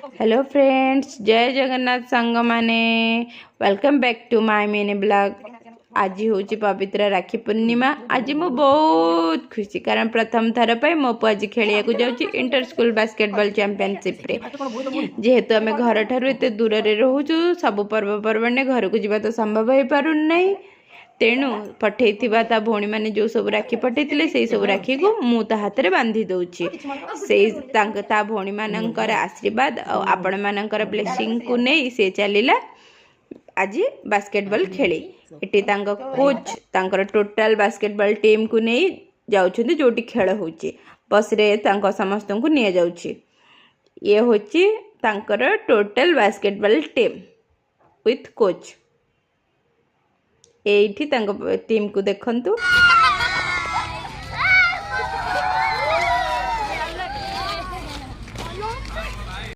Hello friends, ଜୟ ଜଗନ୍ନାଥ ସାଙ୍ଗମାନେ। Welcome back to my mini vlog. ଆଜି ହେଉଛି ପବିତ୍ର ରାକ୍ଷୀ ପୂର୍ଣ୍ଣିମା। ଆଜି ମୁଁ ବହୁତ ଖୁସି, କାରଣ ପ୍ରଥମ ଥର ପାଇଁ ମୋ ପୁଅ ଆଜି ଖେଳିବାକୁ ଯାଉଛି ଇଣ୍ଟର ସ୍କୁଲ ବାସ୍କେଟବଲ୍ ଚାମ୍ପିଅନସିପ୍ରେ। ଯେହେତୁ ଆମେ ଘରଠାରୁ ଏତେ ଦୂରରେ ରହୁଛୁ, ସବୁ ପର୍ବପର୍ବାଣିରେ ଘରକୁ ଯିବା ତ ସମ୍ଭବ ହେଇପାରୁନାହିଁ। ତେଣୁ ପଠେଇଥିବା ତା ଭଉଣୀମାନେ ଯେଉଁ ସବୁ ରାକ୍ଷୀ ପଠେଇଥିଲେ, ସେଇ ସବୁ ରାକ୍ଷୀକୁ ମୁଁ ତା ହାତରେ ବାନ୍ଧି ଦେଉଛି। ସେଇ ତାଙ୍କ ତା ଭଉଣୀମାନଙ୍କର ଆଶୀର୍ବାଦ ଆଉ ଆପଣମାନଙ୍କର ବ୍ଲେସିଂକୁ ନେଇ ସେ ଚାଲିଲା ଆଜି ବାସ୍କେଟବଲ୍ ଖେଳି। ଏଠି ତାଙ୍କ କୋଚ୍ ତାଙ୍କର ଟୋଟାଲ ବାସ୍କେଟବଲ୍ ଟିମ୍କୁ ନେଇ ଯାଉଛନ୍ତି ଯେଉଁଠି ଖେଳ ହେଉଛି। ବସ୍ରେ ତାଙ୍କ ସମସ୍ତଙ୍କୁ ନିଆଯାଉଛି। ଇଏ ହେଉଛି ତାଙ୍କର total basketball team with coach. ଏଇଠି ତାଙ୍କ ଟିମ୍କୁ ଦେଖନ୍ତୁ।